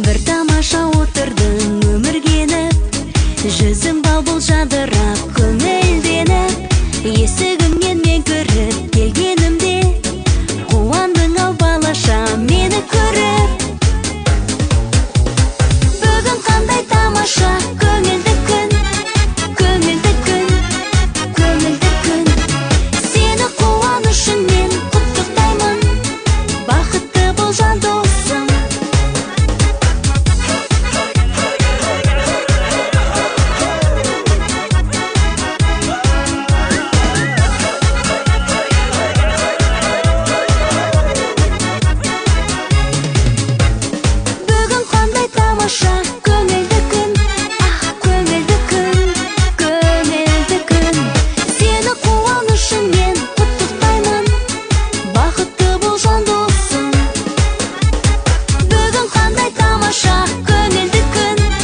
Бір тамаша отырдың өмірге еніп, жүзің бал-бұл жадырап, көңілденіп. Есігіңнен мен кіріп келгенімде, қуандың ау балаша мені көріп. Бүгін қандай тамаша көңілді күн, көңілді күн, көңілді күн. Сені қуанышыңмен құттықтаймын, бақытты бол, жан досым. Бүгін қандай тамаша